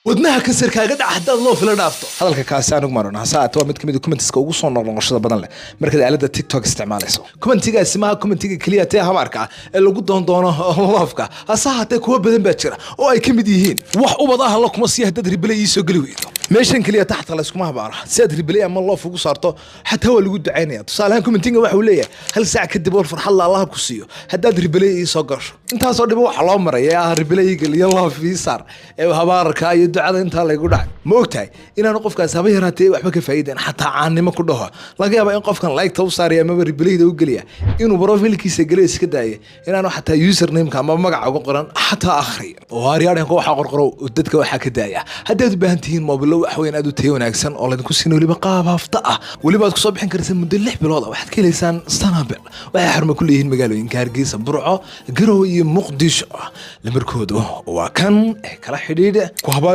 Wadnaha kansar kaaga dhaca haddaad love ila dhaafto. Hadalka kaasi anigu maron, hase ahaatee waa mid kamid a commentiska ugu soo noqnoqoshada badan leh markaad aaladda TikTok isticmaalayso. Commentigaasi maaha commentiga keliya tee habaarka ah ee lagu doondoono loveka, hase ahaatee kuwo badan baa jira oo ay ka mid yihiin: "Wax ubad ah alla kuma siiya haddaad reply ii soo geli weydo." Meeshan keliya taxta layskuma habaaro. Si aad reply ama love ugu saarto, xataa waa lagu ducaynaya. Tusaalehaan, commentinga waxa uu leeyahay: "Hal saac kadib wal farxad la Allaha ku siiyo haddaad reply ii soo gasho." Intaasoo dhibo waxa loo maraya ee ah reply geliyo, love ii saar, ee habaarka iyo ducada intaa laygu dhacay, ma ogtahay inaanu qofkaas haba yaraatee waxba ka faa'iidayn? Xataa caannimo ku dhaho, laga yaaba in qofkan like-ta u saaraya amaba replyda u geliya inuu profilekiisa geliyo iska daaya, inaanu xataa usernameka ama magaca uga qoran xataa akhriya. Waaryaadhanka waxaa qorqoro dadka waxaa ka daaya. Haddaad u baahan tihiin moobilo wax weyn aad u tayo wanaagsan oo laydinku siina weliba qaab hafta ah, weliba aad kusoo bixin karta muddo 6 bilood ah, waxaad ka helaysaan Stanabel. Waxay xarumo ku leeyihiin magaalooyinka Hargeysa, Burco, Garowe iyo Muqdisho. Lambarkoodu waa kan ee kala xidhiidh ku habaar.